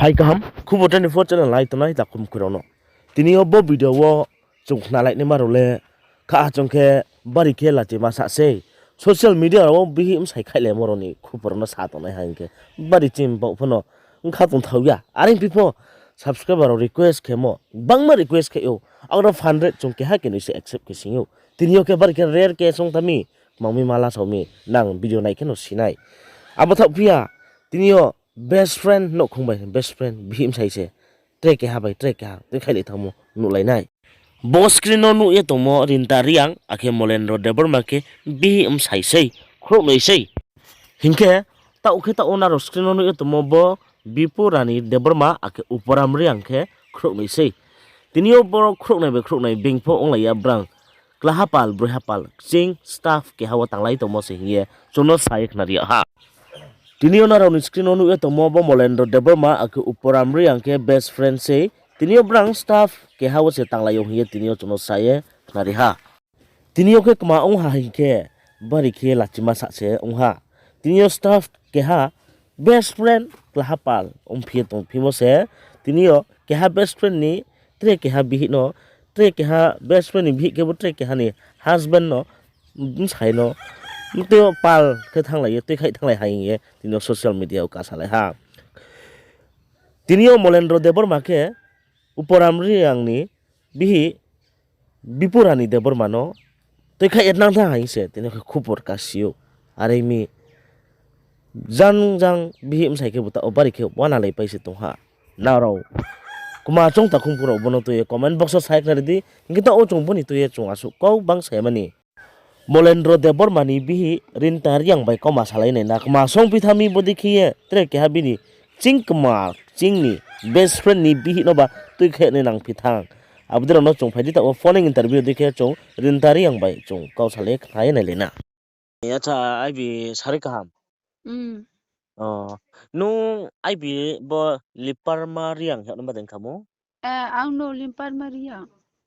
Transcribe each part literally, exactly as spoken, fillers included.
Hai kaham, Khubor twenty-four channel nai tongnai takhum khurao no. Tini yo bo video wo chung khnalai naima rao le, kha chung khe bari khe lachima sa sei. Social media rao wo bihih bsai khaih le mo rao ni khubor no sa tongnai ha hing khe bari chim baoh pho no ongkha tongthao ya. Are phi pho subscriber rao request khe mo, bangma request khe ou. Out of hundred chung keha kenoi se accept khe sing ou. Tini yo khe bari khe rare case ong tha mi, kmang mi mala sao mi, nang video nai khe no si nai. Abo thaoh phi ya, tini yo best friend, nouhkhong bai best friend, bihih bsai se tre keha bai tre keha tuikhaih le thanngmo nuhlai nai. Bo screen no nuh ye tongmo Rinta Reang akhe Molendro Debbarma khe bihih bsai sei, khrouhnoi sei. Hing khe, taoh khe taoh wo nrao screen no nuh ye tongmo bo Bipu Rani Debbarma akhe Uporam Reang khe khrouhnoi sei. Tini yo boro khrouhnoi bai khrouhnoi being pho onglai ya brang. Klaha pal, broiha pal, kching staff keha wo tanglai tongmo se hing ye chung no sa ye khnari yag ha. Tini yo nrao ni screen no nuh ye tongmo bo Molendro Debbarma akhe Uporam Reang khe best friend sei. Tini yo brang staff keha wo se tanglai yo hing ye tini yo chung no sa ye khnari ha. Tini yo khe kma ong ha hing khe bari khe lachima sa se ong ha. Tini yo staff keha best friend klaha pal ongphi ye tongphimo se. Tini yo keha best friend ni tre keha bihih no, tre keha best friend ni bihih khe bo tre keha ni husband no bsai no mtui yo pal khe thannglai ye tuikhaih thannglai ha hing ye tini yo social media wo kasalai ha. Tini yo Molendro Debbarma khe Uporam Reang ni bihih Bipu Rani Debbarma no tuikhaih ye nang thanng ha hing se tini yo khe khubor kasi ou. Are mi jang jang bihih bsai khe bo taoh wo bari khe uanalaipai se tong ha. Nrao kma choung takhum khurao bo no tui ye comment box wo sa ye khnari di. Hing khe taoh wo chung bo ni tui ye chung asuh kau bang sa ya mani. Molendro Debbarma ni bihih Rinta Reang bai kauma salai nai na kma songphi tha mi bodei khe ye tre keha bini ching kma ching ni best friend ni bihih no ba tuikhaih nai nangphi thanng. Abo dei rao no chung phai di taoh wo phone interview dei khe chung Rinta Reang bai chung kau salai ye khna ye nailai na. Acha, aibi sari kaham. Nung aibi bo Liparma Reang hing no ba dei khamo?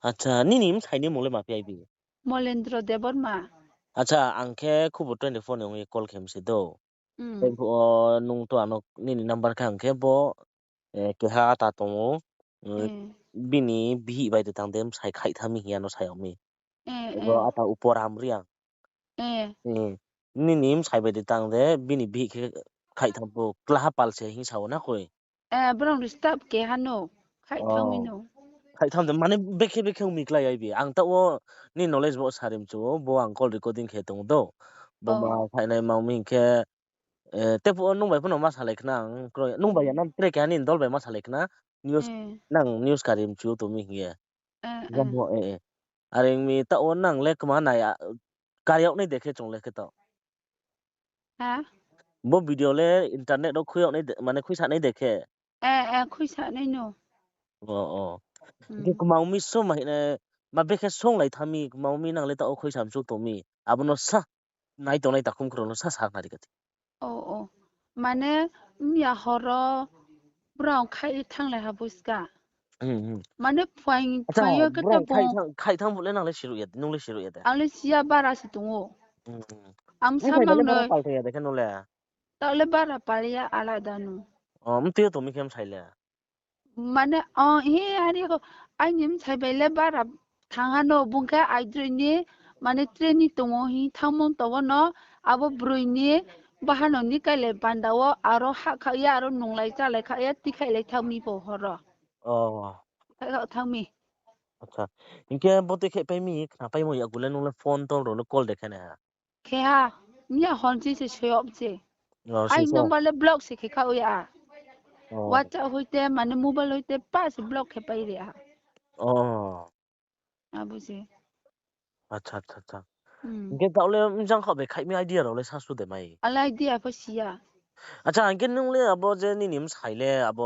Acha, nini bsai ni mung le ma phi aibi? Molendro Debbarma. Acha, ang khe Khubor twenty-four ni ong ye call khe mi se do. Tei phuh wo nung to ano nini number khe ang khe bo, keha ata tong ou, bini bihih bai de tang de bsai khaih tha mi hing ye ano sa yag mi. Bo ata Uporam Reang. Nini bsai bai de tang de bini bihih khe khaih tha bo klaha pal se hing sa ou na koi. Brao ni staff keha no khaih tha mi no. Khaih tha de mane bekhe bekhe ong mi klái aibi. Ang taoh wo ni knowledge bo sari mchu ou, bo ang call recording khe tong do. Bo ma khaih nai ma ong mi hing khe, tei phuh wo nung bai pho no ma salai khna, nung bai ya na tre keha ni dol bai ma salai khna, nang news kari mchu ou tong mi hing ye. Are ong mi taoh wo nang le kma nai, kari yag nai de khe chung le khe taoh. Bo video le internet wo khui yag nai de, mane khuisa nai de khe. Khuisa nai no. Hing khe kma ong mi so ma hing nai, ma bekhe songlai tha mi, kma ong mi nang le taoh wo khuisa mchu tong mi. Abo no sa, nai tongnai takhum khurao no sa sa khnari kati. Mane, mya horo brao khaih thannglai ha buska. Mane phuaing, phuaing yo khe to bung khaih thanng bo le nang le siruh ya de, nung le siruh ya de. Ang le si ya, bara se tong ou. Ang sa mang no. Taoh le bara pal ya alada no. Mtui yo tong mi khe bsai le. Mane, o, hi, are kho, aini bsai bai le bara thanng ha no, bung khe aidroih ni, mane, train ni tong ou hing thanngmo tong wo no, abo broi ni bahanao ni kailai panda wo aro hahkhaoh ye, aro nunglai chálai khaoh ye, tikhailai thanng mi pho horo. Khaoh thanng mi. Hing khe bo tikhaihpai mi, khnapaimo yakgu le nung le phone tol rao le call de khe nai ha? Khe ha, miya hor chi se soyob se. Ai number le block se khe khaoh ya. WhatsApp hoite, mane mobile hoite pa se block khe pai ri ha. Abo se. Hing khe taoh le mjang khaoh bai khaih mi idea rao le sasu de mai? Ale idea pho si ya. Acha, hing khe nung le abo je nini bsai le abo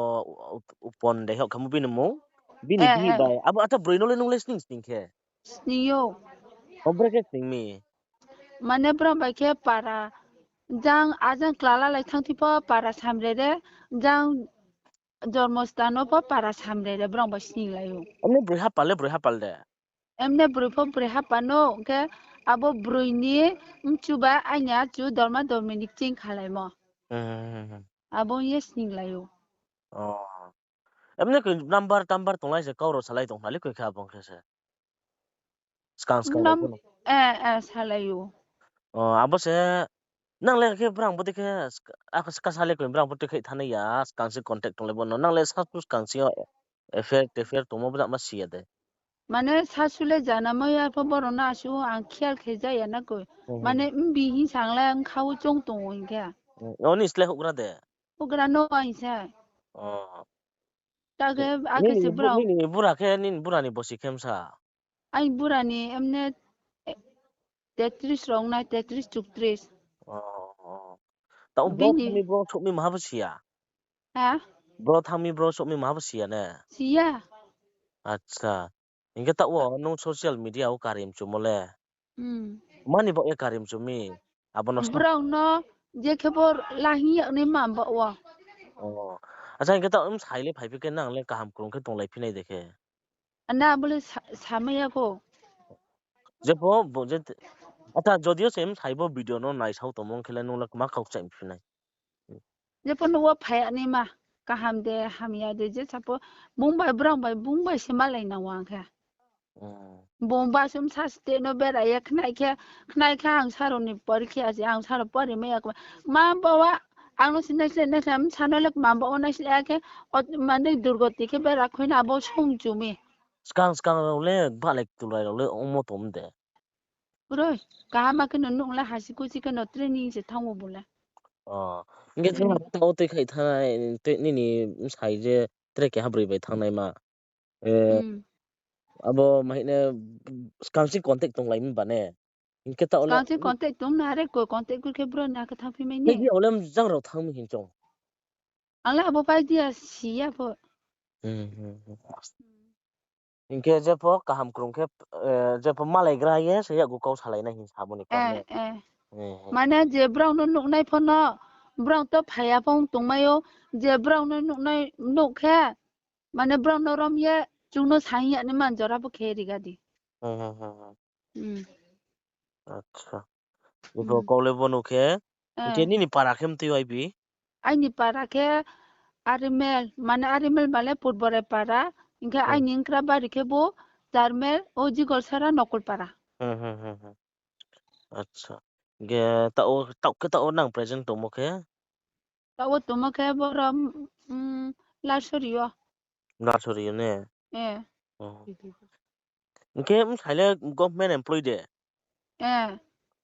Upon de hing khe mo bini mung? Bini bihih bai. Abo acha broi no le nung le sning sning khe? Sning ou. O, brekhe sning mi? Mane brao bai khe para, jang ajang klala lai thanng thi pho para samre re, jang jormostan wo pho para samre re brao bai sninglai ou. Emne broi hapal le broi hapal de? Emne broi pho broi hapal no, hing khe abo broi ni mchu ba aini achu dorma dormi ni kching khalaimo. Abo ye sninglai ou. Emne koi number tambar tonglai se kau rao salai tong khnali koi khe abo ong khe se. Skang skang rao Nam, pho no. Eh, eh, salai ou. O, abo se, nang le khe brang bo dei khe, sk-, akha ska sa le koi brang bo tui khe thanai ya, skang se contact tonglai bo no. Nang le sasu skang se yo, affair, affair tongmo bo jama si ya de. Mane sasu le jana mai ya pho borok no asuh ang khiyal khe ja ya na koi. Hmm, hmm. Mane mbi hing sang le ang kha o chong tong o hing khe. Hmm, o ni sle houhgra de? Houhgra no ang se. O. Ta khe, akhe nini se bu-, brao. Nini bura khe, nini bura ni bosi khe msa? Ai bura ni emne, eh, tetris rao nai, tetris, chuktres. O, o. Ta o bini bro thangmi bro souhmi maha bo si ya? Ha? Bro thangmi bro souhmi maha bo si ya ne? Si ya. Acha. Hing khe taoh wo nung social media wo kari mchumo le? Hmm. Mani baoh ye kari mchu mi? Abo no sa- Brao no je khe bo la hing yag nai ma baoh wo. O. Acha, hing khe taoh bsai le phaiphi khe nang le kaham krung khe tonglai phi nai de khe? Ana, abo le sa-, samai ya kho. Jepho, bo je, acha, jodi o se bsai bo video no naisao tongmo ong khe le nung le kma kau kchaih phi nai? Jepho no wo phai ya nai ma, kaham de, hamya de, je sapo, bung bai, brao bai, bung bai se malai nang o ang khe. Hmm. Bung ba sum sa state no bera ye khnai khe, khnai khe ang saro ni porikhe ase, ang saro pori mai ya kma. Ma baoh wo, ang no se naisle, naisle, bsa no le ma baoh wo naisle ya khe, o, mane durgoti khe bera khui na abo sung chu mi. Skang skang rao le, balai tulai rao le, ongmo tong de. Broi, kaham khe no nuh le hasi kuchi khe no training se thanng o bo le. O, hing khe je Hmm. taoh tui khai thanng, tui nini bsai je tre keha broi bai thanngnaima. Eh, Hmm. abo ma hing ne, skang se contact tonglai mi ba ne? Hing khe taoh le Skang se contact tong na re ko, contact khe bro na khe thanngphi mai ne? Idea olem jang rao thanng mi hing chong. Ang le abo pai dia si ya pho. Hmm, hmm, hmm. Hing khe jepho kaham krung khe, eh, jepho malaigra ye se yakgu kau salai nai hing samo ni kau Eh, ne? Eh. Mane je brao no nuhnai pho no, brao to phai ya pho ong tongmai ou, je brao no nuhnai nuh khe, mane brao no rom ye, chung no saing ya ni man jora pho khe riga di. Hmm, hmm, hmm, hmm. Hmm. Acha. Ipho Hmm. kau le bo no khe, hing khe Eh. nini para khe mtui waibi? Aini para khe Arimel, mane Arimel mane Purbore para, hing khe Hmm. aini nkra bari khe bo Charmel, o Jigolsara Nokulpara. Hmm, hmm, hmm, hmm. Acha. Hing khe taoh, taoh khe taoh nang present tongmo khe? Taoh wo tongmo khe boro, mm, Larsori o. Larsori o ne? Eh. Oh. Hing khe bsai le government employee de? Eh.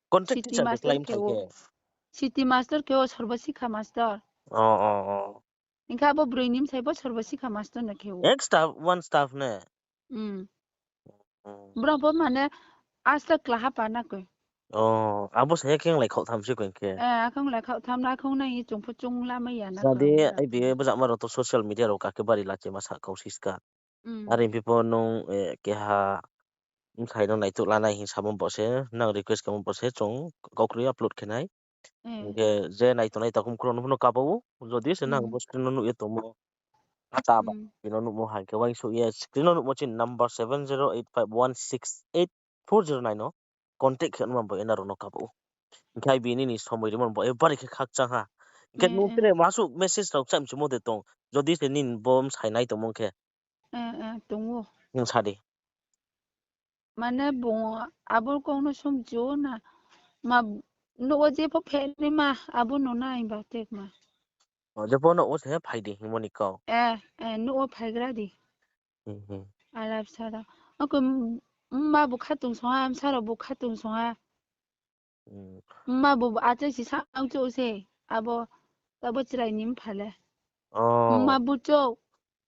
Contract teacher de klái bsai khe? City master khe o, Sorbosikha master. Oh, oh, oh. Hing khe abo broi ni bsai bo Sorbosikha master no khe o. Ek staff, one staff ne? Hmm. Hmm. Brao bo mane asta klaha pa na koi. Oh, abo se khe onglai khaoh tham se koi khe. Eh, akhe onglai khaoh tham na, akhe ongnai ye chung pho chung lamai ya na. Sadi, ai bi bzama rao to social media rao kake bari lachi ma sa kau siska. Hmm. Are phi pho nung, eh, keha bsai no naituh lanai hing samo bo se, nang request khemo bo se, chung kau kroi upload khe nai. Eh. Hing khe je naitongnai takhum khro no pho no kaba ou, jodi se nang Hmm. bo screen no nuh ye tongmo. Ata ba, Hmm. bino nuhmo hai khe uaingsouh ye screen no nuhmo chini number seven zero eight five one six eight four zero nine no contact khe nma bo ye nrao no kaba ou. Hing khe ai bini ni somoi rimo bo ye bari khe khakchang ha. Hing khe Eh, nung eh. Tre masuh message rao kchaih mchumo de tong, jodi se nini bo bsai nai tongmo khe. Eh, eh, tong ou. Nung sa di. Mane bung abo kau no sumchu na. Ma, nouh wo jepho phainaima, abo no nai ba tekma. O, jepho nouh wo se phai di hingmo ni kau. Eh, eh, nouh wo phaigra di. Hmm, hmm. Alap sara. Ako, m-, mma bo khatung song ha, bsa rao bo khatung song ha. Hmm. Mma bo achai si sa ang chouh se, abo, abo chrai ni mpha le. Oh. Mma bo chouh,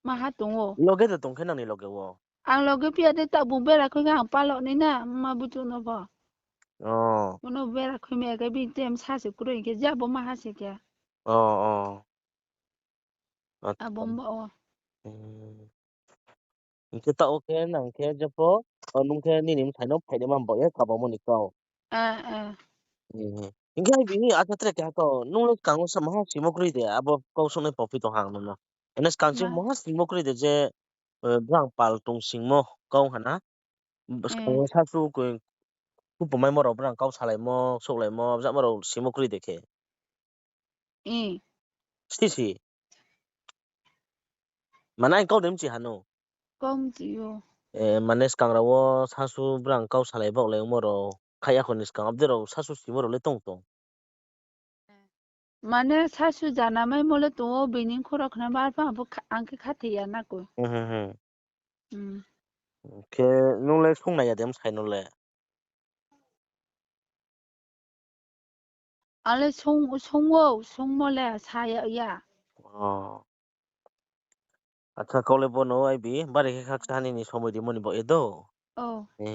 maha tong ou. Loge de tong khe nang ni loge wo? Ang loge phi ya de, taoh bung bera khui khe ang palo nai na, mma bo chouh no pho. Oh. Bono bera khui mai ya khe bini tem sa se kroi khe, je abo maha se khe. Oh, oh. Acha. Abo mba o. Hmm. Hing khe taoh wo khe nang khe jepho, o, nung khe nini bsai no phainaima mba ye kabamo ni kau. Ah, ah. Hmm. Hing khe ai bini acha tre keha kau, nung le skang wo sa maha simo kroi de, abo kau souhnai pho phi tong ha ang nung no. Ene skang se maha simo kroi de je, eh, brang pal tong singmo kau ha na. Skang wo sasu koi, kupumaimo rao brang kau salaimo, souhlaimo, bzama rao simo kroi de khe. Sisi. Mane ang kau de mchi ha no. Kau mchi ou. Mane skang rao wo sasu brang kau salai baohlai ongmo rao, khaih ya kho ni skang abo dei rao sasu simo rao le tong tong. Mane sasu jana maimo le tong ou, bini khorao khna ba arphuh ang khe khathoi ya na koi. Khe nung le sung nai ya de msai no le? Ang le sung, sung ou, sungmo le sa ya ya. Acha, kau le bo no aibi, bari khe khakchang ni somoi rimo ni baoh ye do.